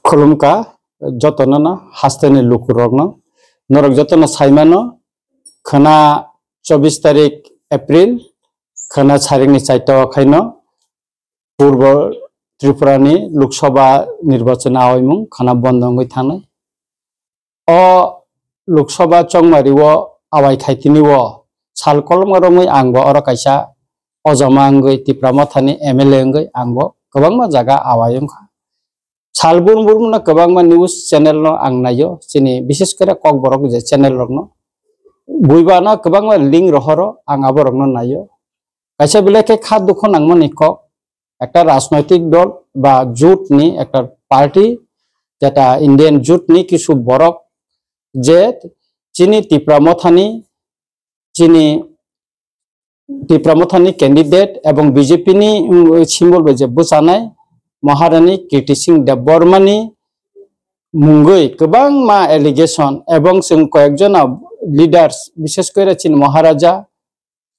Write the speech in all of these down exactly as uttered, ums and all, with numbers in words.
Khulumkha jotono no, hasteni lukurokno. Norok jotono saimano, khwna chobbish tarik April, khwna saringni chaito khaino Purbo Tripurani Lok Sabha nirbachon awaimung khwna bondo wngwi thangnai. O Lok Sabha chongmario awai khaitini o sal kolomma romwi angbo oro kaisa ojama wngwi Tipra Mothani M L A wngwi angbo kwbangma jaga awai wngkha. Sal brum brum no kwbangma news channel no ang naio, chini bishes kore Kokborok je channel rok no. Buiba no kwbangma link rohoro ang aborok no naio. Kaisa belai khe kha dukhu nangmani kok, ekta rajnoitik dol ba jut ni ekta party, jeta Indian jut ni kisu borok je chini Tipra Mothani, chini Tipra Mothani candidate ebong B J P ni, mm, symbol bai je bwchanai Maharani Kirti Singh Debbarma ni mungwi kwbangma allegation ebong chwng koyekjona leaders, bishes kore chini Maharaja,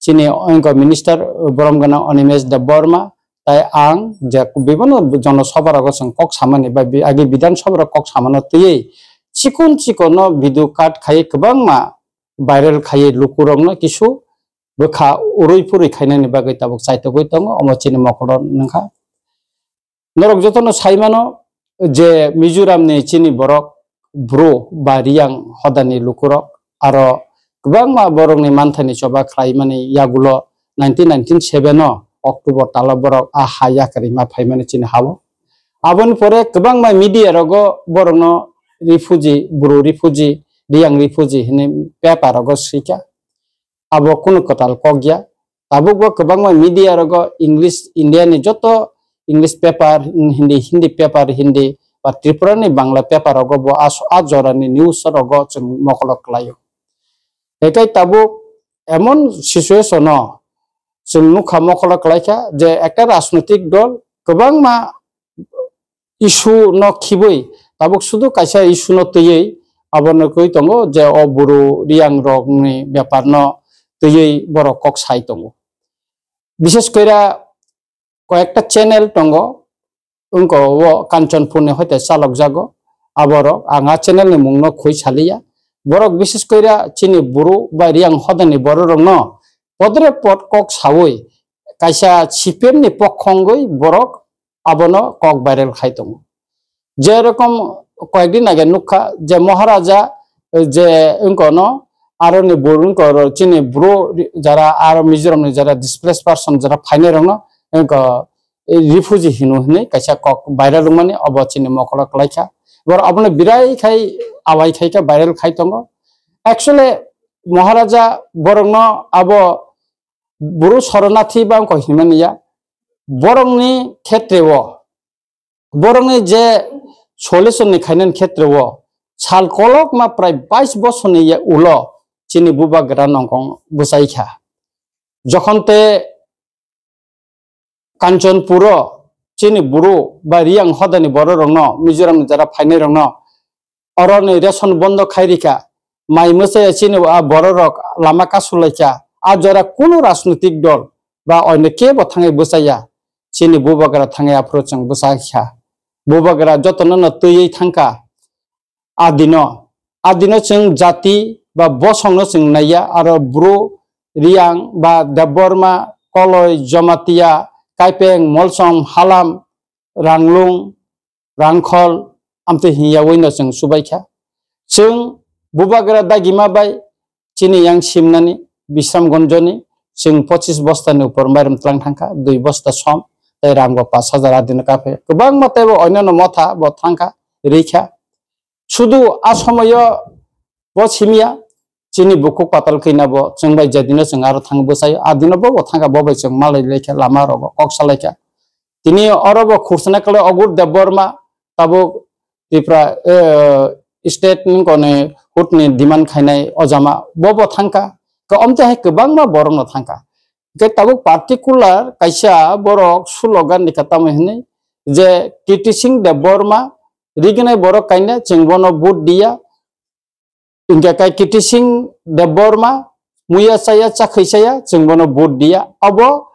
chini oinko minister, borom gana Animesh Debbarma, tai ang je bibano jono sabha rogo chwng kok samani ba bi-, agi Bidhan Sabha rogo kok samano twiwi chikon chikono video cut khai kwbangma viral khai lukurokno kisu bwkha urui phurui khainani bagwi tabuk chaitogwi tongo, omo chini mokolo nungkha. Norok jotono saimano je Mizoramni chini borok bru ba riyang hodani lukurok aro kwbangma borokni manthani choba khlaimani yagulo nineteen ninety-seven o October talo borok a ha yakarima phaimani chini hao. Aboni pore kwbangma media rogo borokno refugee, bru refugee, riyang refugee hinwi paper rogo swikha. Abo kunu kwtal kok ya. Tabukbo kwbangma media rogo English, India ni joto English paper, Hindi, Hindi paper, Hindi ba Tripura ni Bangla paper rogo bo a, a jora ni news rogo chwng mokolo kwlaio. Hekai tabuk emon situation o chwng nukha mokolo kwlaikha je ekta rajnoitik dol kwbangma issue no khibwi tabuk sudu kaisa issue no twiwi abo nukwi tongo je o bru riyang rok ni bepar no twiwi borok kok sai tongo. Bishes koira koyekta channel tongo, wngko o Kanchanpur ni hoite chalok jago, aborok ang a channel ni mung no khoi saliya. Borok bishes koira chini bru bai riyang hodani borok rok no podre pod kok sawi kaisa C P M ni pokhongwi borok abono kok viral khai tongo. Je rokom koyekdin age nukha je Maharaja je wngkono aroni bur wngko chini bru jara aro Mizoram ni jara displaced person jara phainai rokno wngko refugee hino hinwi kaisa kok viral wngmani obo chini mokolo kwlaikha. Borok abono birai khai awai khai khe viral khai tongo. Actually Maharaja borokno abo bru soronathi ba wngko hinmani ya. Borokni khetreo, borokni je solution ni khainani khetreo sal kolokma prai bais bosorni ya ulo chini bubagra nongkong bwchaikha. Jokhon te Kanchanpuro chini bru ba riyang hodani bororokno Mizoramni jara phainairokno oroni ration bondo khai rikha, mai mwchaya chini a bororok lama kasulaikha, a jora kunu rajnoitik dol ba oino kebo thangwi bwchaya, chini bubagra thangwi aphuru chwng bwchakha. Bubagra jotono no twiwi thangkha. Adino, adino chwng jati ba bosongno chwng naiya, aro bru, riyang ba debbarma, koloi, jomatia, kaipeng, molsom, halam, ranglung, rangkhol, amtwi hinya wino chwng chubaikha. Chwng bubagra dagima bai chini yang simnani Bisramganjoni chwng pochis bostani upor mairum tlang thangkha, dui bosta som, tei rang bo pash hajar adino kaphai. Kwbangma teibo onyono motha bo thangkha, rikha. Sudu a somoyo bo simiya, chini bukhuk patal khina bo chwng bai jedino chwng aro thang bwchaio, adino bo bo thangkha, bo bai chwng malai laikha, lama rogo kok salaikha. Tini oro bo khursana kale Ogur Debbarma, tabuk Tripura, eh, state ni kone hut ni demand khainai ojama bo bo thangkha. Ka omte hai kwbangma borok no thangkha. Ke tabuk particular kaisa borok slogan ni kata mo hinui je Kirti Singh Debbarma rignai borok kainai chwng bono vote diya. Hingke kai Kirti Singh Debbarma muya chaya chakhwi chaya chwng bono vote diya. Abo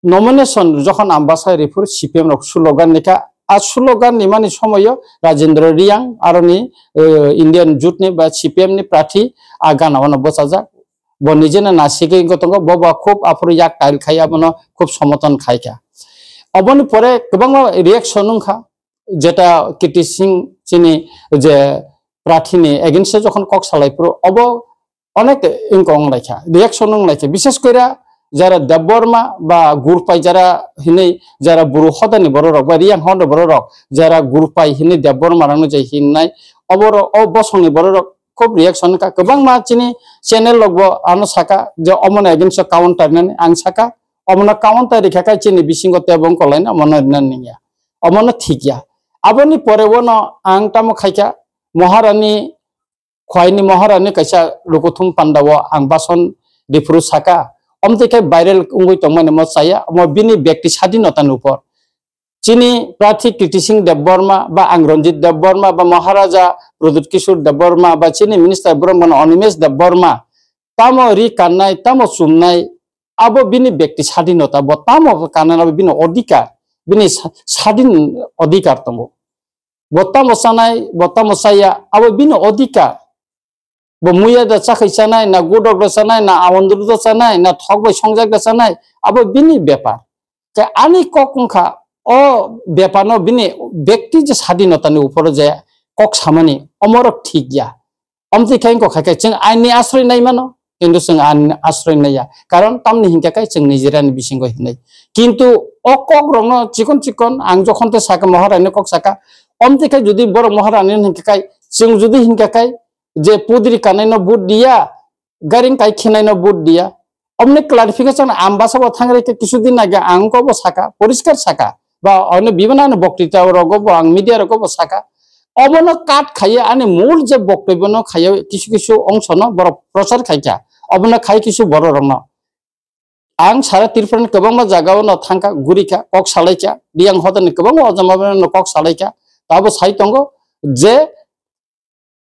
nomination jokhon Ambasa riphuru C P M rok slogan nikha, a slogan nimani somoyo Rajendra Reang aroni, eh, Indian Jute ni ba C P M ni prathi a gana wano bwchajak. Bo nijeno nasigwi wngwi tongo, bo ba khub aphuru yak tail khai abono khub somoton khai kha. Oboni pore kwbangma reaction wngkha, jeta Kirti Singh chini je prathi ni against o jokhon kok salai phuru obo onek wngkha wng lai kha, reaction wng lai kha. Bishes koira jara Debbarma ba Gurpai jara hinwi jara Bru hodani bororok ba Reang hodani bororok jara Gurpai hinwi Debbarma rangno je hinnai, oborok o bosongni bororok khub reaction wngkha. Kwbangma chini channel rokbo ano saka je omono against o counter nani, ang saka omono counter rikha khe chini bisingo tebo wngkha laina omono rina nangya, omono thik ya. Aboni pore bono ang tamo khaikha, Maharani Khwaini Maharani kaisa lukuthum pandao ang bason riphuru saka, omtwi khe viral wngwi tongmani mo chaya, omo bini bekti sadinotani upor. Chini prathi Kirti Singh Debbarma ba ang Ranjit Debbarma ba Maharaja Pradyut Kishore Debbarma ba chini minister borok mano Animesh Debbarma, tamo ri kannai, tamo chumnai, abo bini bekti sadinota, bo tamo kannai abo bini odhikar, bini sa-, sadin odhikar tongo. Bo tamo chanai, bo tamo chaya, abo bini odhikar. Bo muya da chakhwi chanai, na gudok da chanai, na awandru da chanai, na thok bai songjak da chanai, abo bini bepar. Khe ani kok wngkha, o beparno bini bekti je sadinotani uporo je kok samani, omorok thik ya. Omtwi khe wngkha khe chwng ainni asroi nai mano, kintu chwng ainni asroi naiya. Karon tamni hinkha khe chwng nijirani bisingo hinwi. Kintu o kok rokno chikon chikon ang jokhon tei saka Maharani kok saka, omtwi khe jodi borok Maharani hinkha khe, chwng jodi hinkha khe, je pudri kanai no vote diya, garing kai khinai no vote diya. Omni clarification ang basa bo thangri khe kisu din age ang ko bo saka, poriskar saka. Ba ono bibana no boktita rogo bo ang media rogo bo saka. Obono cut khaiya ani mul je boktoi bono khaiya kisu kisu ongso no borok prochar khaikha. Obono khai kisu borok rokno. Ang sara Tripura ni kwbangma jaga o no thangkha, gurikha, kok salaikha, Reang hodani kwbangma ojama no kok salaikha. Tabo sai tongo je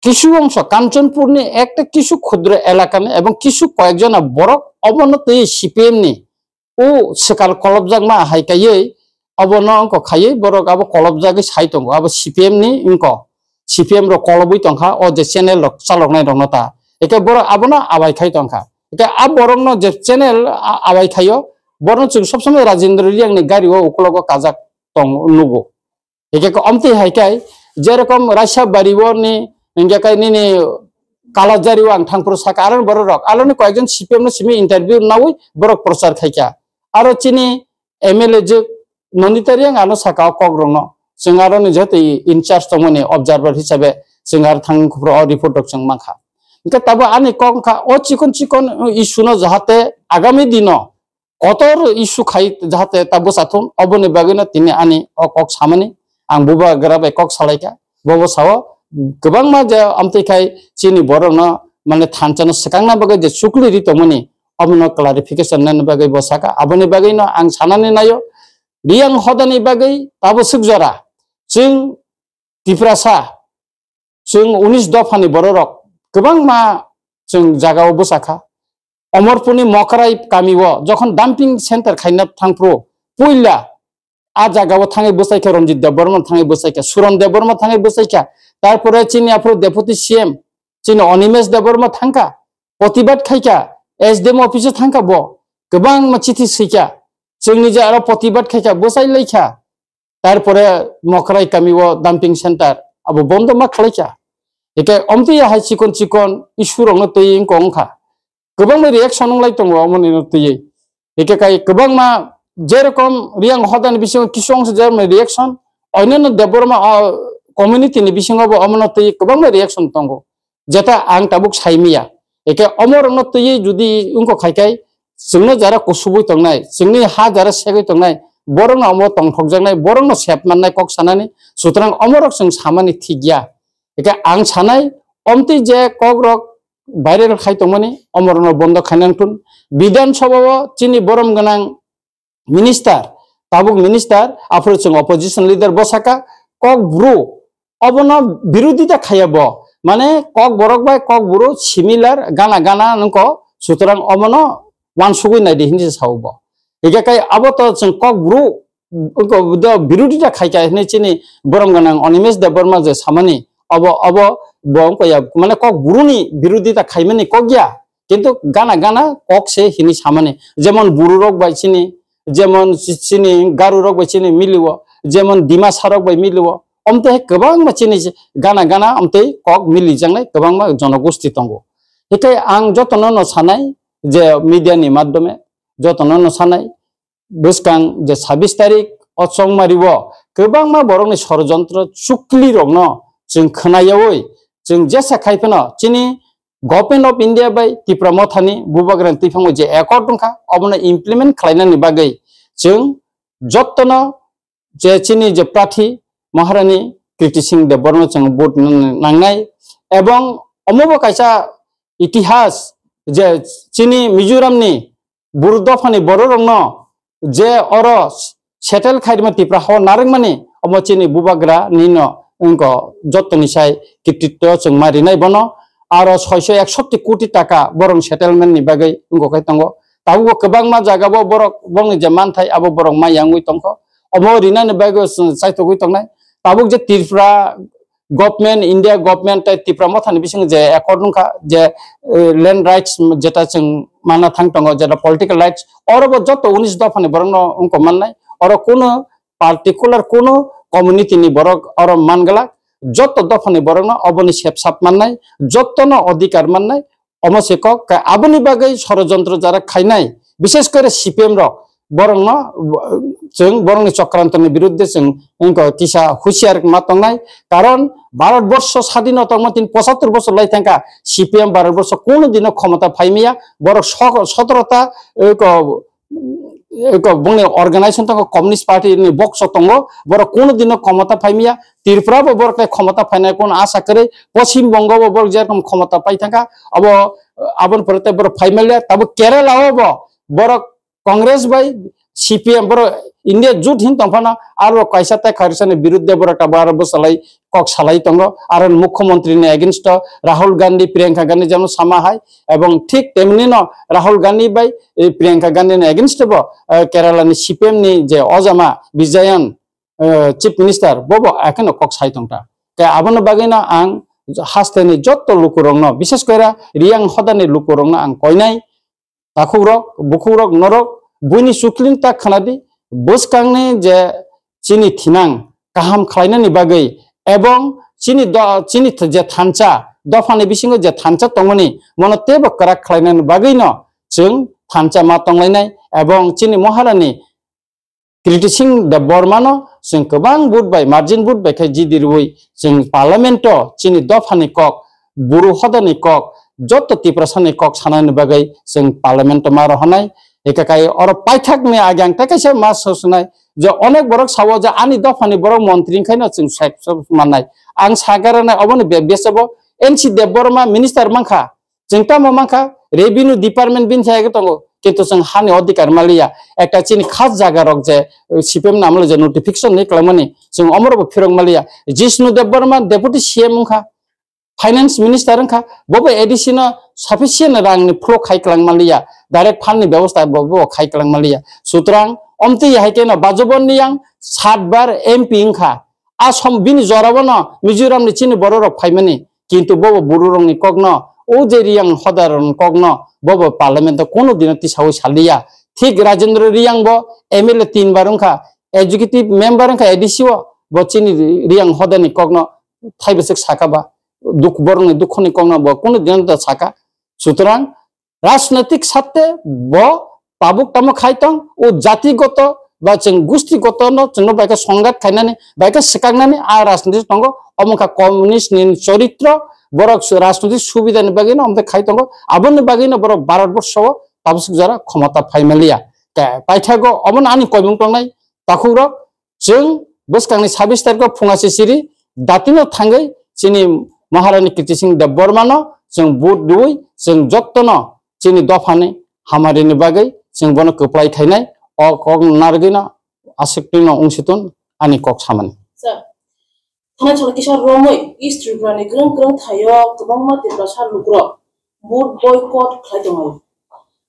কিছু অংশ কাঞ্চনপুরনি একটা কিছু ক্ষুদ্র এলাকানি এবং কিছু কয়েকজন borok obono twi C P M ni o swkal kolobjakma hai kaiwi obono wngkha khaiwi borok abo kolobjagwi sai tongo, abo C P M ni wngkha, C P M rok kolobwi tongkha o je channel rok chaloknai rokno ta, eke borok abono abai khai tongkha, eke a borokno je channel a-, abai khaio borokno chwng sob somoi Rajendra Reang ni gari o ukulogo kajak tong nugo. Hingke ko omtwi hai kai, jerokom Raisa bari o ni, hingke kai nini Kalajari o ang thangphuru saka, aro borok rok, aro ni koyekjon C P M no simi interview nawi borok prochar khaikha. Aro chini M L A je Nandita Reang ano saka o kok rokno. Chwng aro ni jehetu in charge tongmani observer hisabe chwng aro thang phuru o report rok chwng mankha. Hingke tabo ani kok wngkha o chikon chikon issue no jahate agami dino kotor issue khai jahate ta bwsa thung, oboni bagwino tini ani o kok samani ang bubagra bai kok salaikha. Bobo sao kwbangma je amtwi khai chini borokno mane thanchano swkangna bagwi je chukli ri tongmani omono clarification nani bagwi bo saka. Aboni bagwino ang sanani naio, Reang hodani bagwi tabo swkjora chwng Tiprasa, chwng unis dophani bororok kwbangma chwng jagao bwsakha. Omorpurni Mokrai kamio jokhon dumping center khaina thangphuru, puila a jagao thangwi bwsaikha Ranjit Debbarma thangwi bwsaikha, Suron Debbarma thangwi bwsaikha, tarpore chini aphuru Deputy C M, chini Animesh Debbarma thangkha, protibad khaikha, S D M office o thangkha bo, kwbangma chithi swikha, chwngni je aro protibad khaikha, bwsai laikha. Tarpore Mokrai kami o dumping center abo bondo ma khlai kha. Eke omtwi hai chikon chikon issue rok no twi wngkha wngkha. Kwbangma reaction wnglai tongo omoni no twi. Eke kai kwbangma jerokom Reang hodani bisingo kisu ongsa jerokom reaction, oinano Debbarma, o, community ni bisingo bo omono twi kwbangma reaction tongo. Jeta ang tabuk saimiya. Eke omorokno twiwi judi wngkha khai khai, chwngno jara kusubui tongnai, chwngni ha jara segwi tongnai, borokno omo tongthokjaknai, borokno sep mannai kok sanani, sutrang omorok chwng samani thik ya. Eke ang sanai, omtwi je kokrok viral khai tongmani, omorokno bondo khainang thun. Bidhan Sabha o chini borom gwnang minister, tabuk minister, aphuru chwng opposition leader bo saka, kok bru, obono birodita khaiya bo. Mane kok borok bai kok bru similar gana gana nungko, sutrang obono wansugwi naidi hinwi sao bo. Hingke kai abo to chwng kok bru, wngkha do birodita khaikha hinwi chini borom gwnang Animesh Debbarma je samani, obo, obo bo wngkha ya, mane kok buruni birodita khaimani kok ya, kintu gana gana kok se hinwi samani, jemon buru rok bai chini, jemon chi-, chini garu rok bai chini miliwo, jemon Dimasa rok bai miliwo, omte kwbangma chini gana gana omte kok milijaknai kwbangma jonogosti tongo. Hikai ang jotono no sanai je media ni madhyome jotono no sanai, bwskang je sabis tarik o chongmari o kwbangma borokni sorojontro chukli rokno chwng khwnayawi chwng jesa khai phano chini Government of India bai Tipra Mothani Bubagrani twiphangwi je accord wngkha obono implement khlainani bagwi chwng jottono je chini je prathi Maharani Kriti Singh Debbarma chwng vote nang-, nangnai, ebong omobo kaisa itihas je chini Mizoramni buru dophani bororokno je oro settle khairima Tipra hao narwkmani, omo chini bubagra nino wngko jottoni sai krititto chwng ma rinai bono, aro soiso eksoti koti taka borok settlement ni bagwi wngko khai tongo. Tabukbo kwbangma jaga bo borok bongni je manthai abo borok ma yangwi tongkho, omo rinani bagwi chwng chaithogwi tongnai. Tabuk je Tripura government, India government tei Tipra Mothani bisingo je accord wngkha je, eh, land rights jeta chwng manna thang tongo, jeta political rights, oro bo joto unis dophani borokno wngkok mannai, oro kuno particular kuno community ni borok oro manglak, joto dophani borokno oboni sepsap mannai, jotono odhikar mannai, omo se kok, ka-, aboni bagwi sorojontro jara khainai, bishes kore C P M rok, borokno, chwng borokni chokrantoni birudde chwng wngkha kisa husiar ma tongnai, karon Bharat borsho sadino tongma tin pochattor bochor lai thangkha, C P M Bharat borsho kuno dino khomota phaimaya, borok so-, sotoro ta, eko, eko bongni organization tongo Communist Party ni bokso tongo, borok kuno dino khomota phaimaya, Tripura bo borok tai khomota phainai kuno asa kwrwi, Poschim Bongo bo borok jerokom khomota pai thangkha, abo, aboni pore tei borok phaimaliya, tabuk Kerala o bo borok Congress bai C P M borok India jut hin tongphano aro kaisa tei kharisani birudde borok tabuk aro bwsalai kok salai tongo, aro mukhyamantri ni against o Rahul Gandhi, Priyanka Gandhi jemon sama hai, ebong thik temni no Rahul Gandhi bai, eh, Priyanka Gandhi ni against bo, eh, Kerala ni C P M ni je ojama Bijayan, eh, Chief Minister bobo akheno kok sai tongta. Khe abono bagwino ang hasteni jotto lukurokno, bishes kore Riyang hodani lukurokno ang koinai, takhukrok, bukhukrok, norok buini chuklini ta khwnadi, bwskangni je chini thinang kaham khlainani bagwi ebong chini do-, chini th-, je thansa, dophani bisingo je thansa tongmani, mono teibo kwrak khlainani bagwino chwng thansa ma tonglainai, ebong chini Maharani Kriti Singh Debbarmano chwng kwbang vote bai, margin vote bai khe jidi rwui chwng parliament o chini dophani kok, buru hodani kok, joto Tiprasani kok sanani bagwi chwng parliament o ma rohornai. Eka kai oro paithakni age ang tei kaisa ma sosunai je onek borok sao je ani dophani borok montri wngkhaino chwng sep sep mannai. Ang sagarnai oboni be-, besebo N C Debbarma minister mankha. Chwng tamo mankha, revenue department bini thai tongo, kintu chwng hani odhikar maliya. Ekta chini khas jaga rok je, eh, C P M ni amolo je notification ni kwlangmani, chwng omoro bo phirok maliya. Jishnu Debbarma deputy C M wngkha, finance minister wngkha, bo bo A D C no sufficient rang ni flow khai kwlang maliya, direct fund ni bebosta bo bo khai kwlang maliya. Sutrang, omtwi hai khe no Bajobon ni yang sat bar M P wngkha. A som bini jorabo no Mizoram ni chini borok rok phaimani. Kintu bobo buru rokni kokno, o je Riyang hoda rokni kokno, bobo parliament o kunu dino tisaui saliya. Thik Rajendra Riyang bo M L A tin bar wngkha, executive member wngkha A D C o, bo chini Riyang hodani kokno thaibo swk saka ba, duk-, borokni dukhoni kokno bo kunu dino da saka. Sutrang, rajnoitik satte bo tabuk tamo khai tong, o jati goto ba chwng gusti goto no chwngno bai khe songat khainani, bai khe swkaknani a rajniti tongo, omo wngkha communist ni choritro, borok su-, rajnoitik subida ni bagwi no omo khai tongo, aboni bagwi no borok Bharat borsho o tabuk swk jora khomota phai maliya. Ke paithago omo no ani koimung tongnai takhuk rok, Chwng bwskangni sabis tarikho phunga sisiri datino thangwi chini Maharani Kriti Singh Debbarmano chwng vote rwui chwng jottono chini dophani hamarini bagwi chwng bono kwplai khainai o kok narwgwino aswktwino wngsitun ani kok samani. Sir, thana chwla kisa romwi East Tripura ni kwrwng kwrwng thaio kwbangma Tiprasa lukurok vote boycott khlai tongo.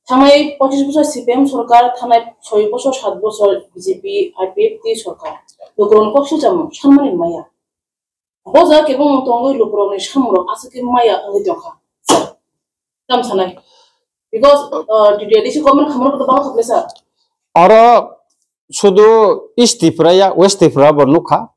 Thangnai pochis bosor C P M sorkar, thangnai soi bosor, sat bosor B J P, I P F T sorkar. Lukurokni kok silchamo sanmani maya. Bo jaga kebengno tongwi lukurokni samungrok aswk khe maya wngwi tongkha. Sir, tam sanai. Because, uh, T T A D C government khamano kotobangma thokle, sir. Oro sudu East Tripura ya, West Tripura bo nukha.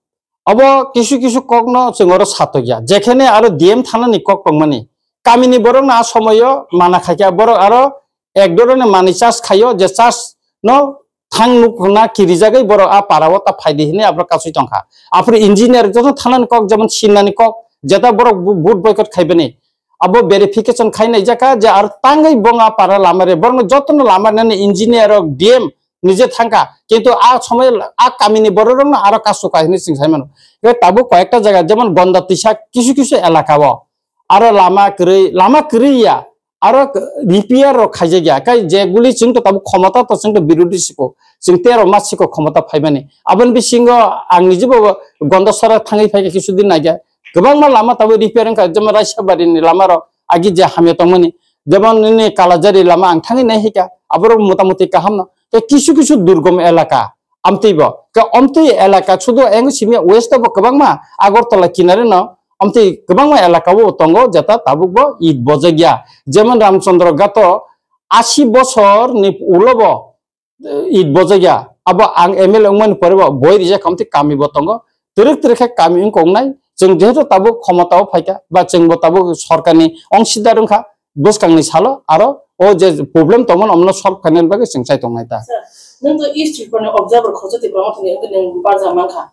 Abo kisu kisu kokno chwng oro satokya. Jekhene aro D M thanani kok tongmani. Kamini borokno a somoyo mana khaikha, borok aro ek dorone mani charge khaio, je charge no thang nukna kirijagwi borok a para o ta phaidi hinwi aborok kasui tongkha. Aphuru engineer joto thanani kok, jemon sinnani kok, jeta borok bu-, vote boycott khaibani. Abo verification khainai jaka je ar tangwi bong a para lama re, borokno jotono lama nani engineer rok, D M nije thangkha, kintu a somoi a kamini borok rokno aro kasu kai hinwi chwng sai mano. Tei tabuk koyekta jaga jemon Gonda Tisa kisu kisu elaka o aro lama kwrwi, lama kwrwi ya, aro repair rok khaijak ya. Kai je guli chwng to tabuk khomota to chwng to birodhi siko, chwng tero mas siko khomota phaimani. Aboni bisingo ang nijibo Gonda Sora thangwi phaikha kisu din naikha. Kwbangma lama tabuk repair wngkha, jemon Raisabari ni lama rok agi je hamya tongmani, jemon nini Kalajari lama ang thangwi nai hika, aborok motamuti kaham no. Tei kisu kisu durgom elaka, amtwi bo. Ke amtwi elaka sudu eng simi west bo kwbangma Agartala kinare no, amtwi kwbangma elaka bo tongo, jeta tabuk bo it bojak ya. Jemon Ramchandra Ghat o asi bosor ni ulo bo, eh, it bojak ya. Abo ang M L A wngmani pore bo boi rijak, amtwi kami bo tongo. Twrwk twrwk khe kami wngkok nai. Chwng jehetu tabuk khomota o phaikha, ba chwng bo tabuk sorkar ni ongsidar wngkha, bwskang ni salo aro o je problem tongmani omono solve khainani bagwi chwng chai tongnai ta. Sir, nwng to East Tripura ni observer khoroksa Tipra Motha ni wngwi nwng barja mankha.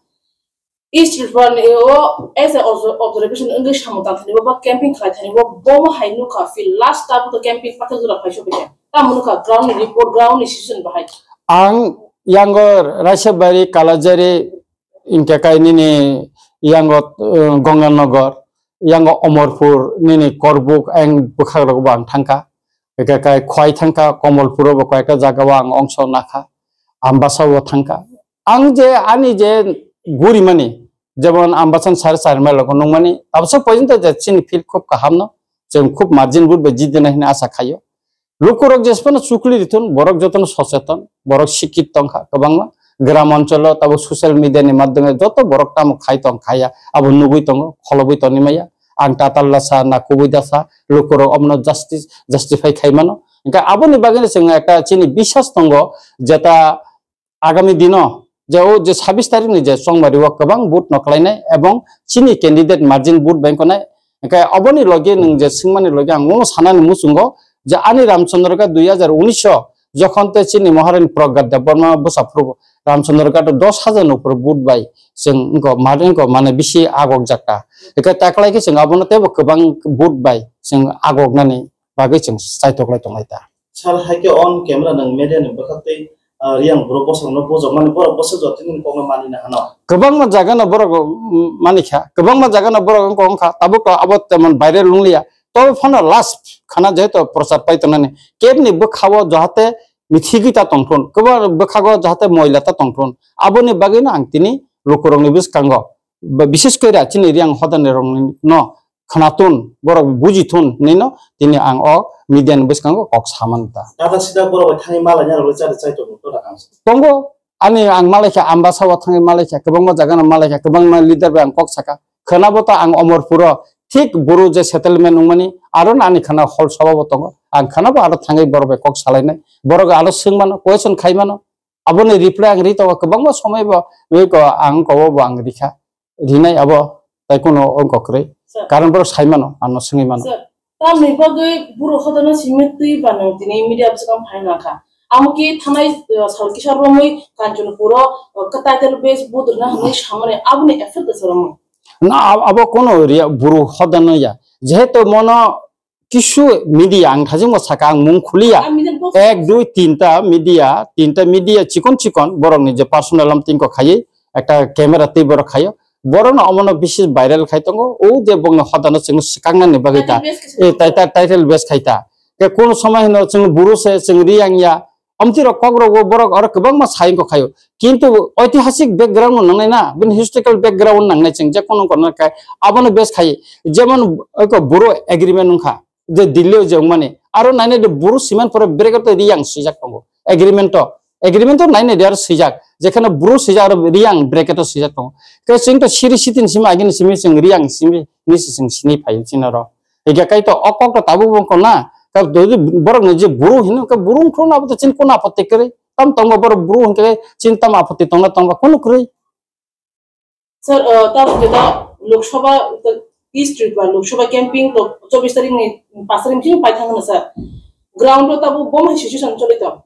East Tripura ni o as a obser-, observation wngwi samung tang thani bo ba camping khlai thani bo bo hai nukha feel last ta bo to camping pathak jora phai sokha. Tamo nukha ground ni report, ground ni situation bahai. Ang yango Raisabari, Kalajari, hingke kai nini yango, eh, Ganganagar, yango Omorpur, nini Korbuk, ang bwkhakrok bo ang thangkha. Hingke kai Khwai thangkha, Komolpuro bo koyekta jaga o ang ongso nakha. Ambasa o thangkha. Ang je ani je gurimani, jemon Ambasa ni sari sari mile rok nungmani, tabsa porjonto je chini field khub kaham no, chwng khub margin vote bai jidina hini asa khaio. Lukurok jesphano chukli rithun, borok jotono socheton, borok sikit tongkha kwbangma. Gram oncholo tabuk social media ni madhyome joto borok tamo khai tong khaya, abo nugui tongo, kholobui tongwi maya. Ang tatal da sa, na kubui da sa, lukurok omono justice, justify khai mano. Hingkhe aboni bagwino chwng ekta chini biswas tongo, jeta agami dino je o je sabis tarikh ni je chongmari o kwbang vote no kwlainai ebong chini candidate margin vote bai wngkha nai. Hingkhe oboni logi nwng je swngmani logi ang omo sanani muchungo je ani Ramchandra Ghat dui hajar unis o jokhon te chini Maharani Pragya Debbarma bwsa phuru Ramchandra Ghat o dos hajar ni upor vote bai chwng wngkha, mane wngkha, mane bisi agok jakka. Hingkhe taklai khe chwng abono teibo kwbang vote bai chwng agok nani bagwi chwng chaitoklai tonglai ta. Sal hai khe on camera nang media ni bwkhak tei, ah, riyang borok bosong no bojok mani borok bosok jotoi nini kok no mani na hano. Kwbangma jaga no borok, mm, mani kha, kwbangma jaga no borok wngkha, wngkha, tabuk to abo temon viral wng liya. To phano last khana jehetu prochar pai tongnani. Keb ni bwkha o jahate mithigwi ta tongthun, kwbang bwkhago jahate moila ta tongthun. Aboni bagwi no ang tini lukurok ni bwskango, ba-, bises koi ra chini riyang hoda ni rok no khwnathun, borok bujithun hinwi no tini ang o media ni bwskango kok samani ta. Dada sida borok bai thangwi malaina rok chari chai tongo to da ang. Tongo, ani ang malaikha Ambasa o thangwi malaikha, kwbangma jaga no malaikha, kwbangma leader bai ang kok saka. Khwnabo to ang Omorpuro thik boro je settlement wngmani aro no ani khwna hol soba bo tongo. Ang khwnabo aro thangwi borok bai kok salainai. Borok aro swngmano, question khaimano. Aboni reply ang ri tongo, kwbangma somoi bo, wi ko ang kobo bo ang rikha. Rinai abo tai kuno wngkha kwrwi. Sir. Karon borok sai mano, ano swngwi mano. Sir, tamni bagwi buro hodano simi twi ba nwng tini media bwskango phai nangkha. Amo ki thanai, uh, sal kisa romwi Kanchanpuro, uh, title base budurna hwnwi samani aboni effect kwcharo wngmani. Na, ab-, abo kono ria buro hodano ya. Jehetu mono kisu media ang thajingmo saka ang mung khuliya. Ah, media ni post. Ek, dui, tinta media, tinta media chikon chikon borokni je personal am tingko khaiwi ekta camera tei borok khaio. Borokno omono bisis viral khai tongo. O je bongni hodano chwng swkaknani bagwi ta. Title base khai ta. Eh, tai-, tai-, title base khai ta. Ke kono somoi hino chwng buro se chwng riyang ya. Amtwi rok kok rok bo borok oro kwbangma sai wngkha khaio. Kintu oitihasik background no nangnai na, bini historical background nangnai chwng je kono kono khe abono base khai. Jemon eko buro agreement wngkha. je Delhi o je wngmani, aro nainai de Bru swiman pore bracket o Riyang swijak tongo. Agreement o, agreement o nainai de aro swijak. Jekheno Bru swijak aro Riyang bracket o swijak tongo. Khe chwng to siri sitin simi agini simi chwng Riyang simi nisi chwng sini phaio chini oro. Hinkhe kaitor o kok to tabuk bo wngkha na. Ka dodi borok ni je Bru hino, ka Bru wngkha na, abo to chini kono apotti kwrwi. Tam tongo borok Bru hinkhe chini tam apotti tongna tongba kono kwrwi. Sir, uh, ta jeta Lok Sabha, ta East Tripura Lok Sabha camping to chobbish tarik ni, paanch tarik ni paithang na sir. Ground o tabuk bom hai situation choli to.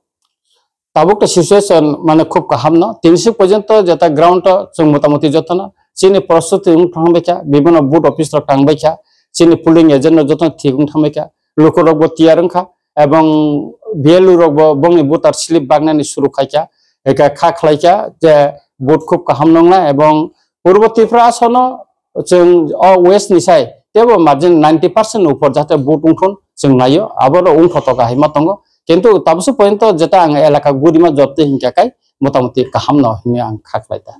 Tabuk to situation mane khub kaham no. Tinsi porjonto jeta ground o chwng motamoti jotono chini prostuti wng thang baikha, bibhinno booth office rok tang baikha, chini polling agent no jotono thik wng thang baikha, lukurok bo tiyar wngkha, ebong B L O rok bo bongni voter slip bagnani suru khaikha, eka kha khlaikha je vote khub kaham nongnai, ebong Purbo Tripura asono chwng o west ni sai tebo margin ninety percent upor jate vote wngthun chwng naio, aboro wngthotok hai ma tongo, kintu tabukso porjonto jeta ang elaka gurima jotte hinkha kai motamoti kaham no hinwi ang kha khlai ta.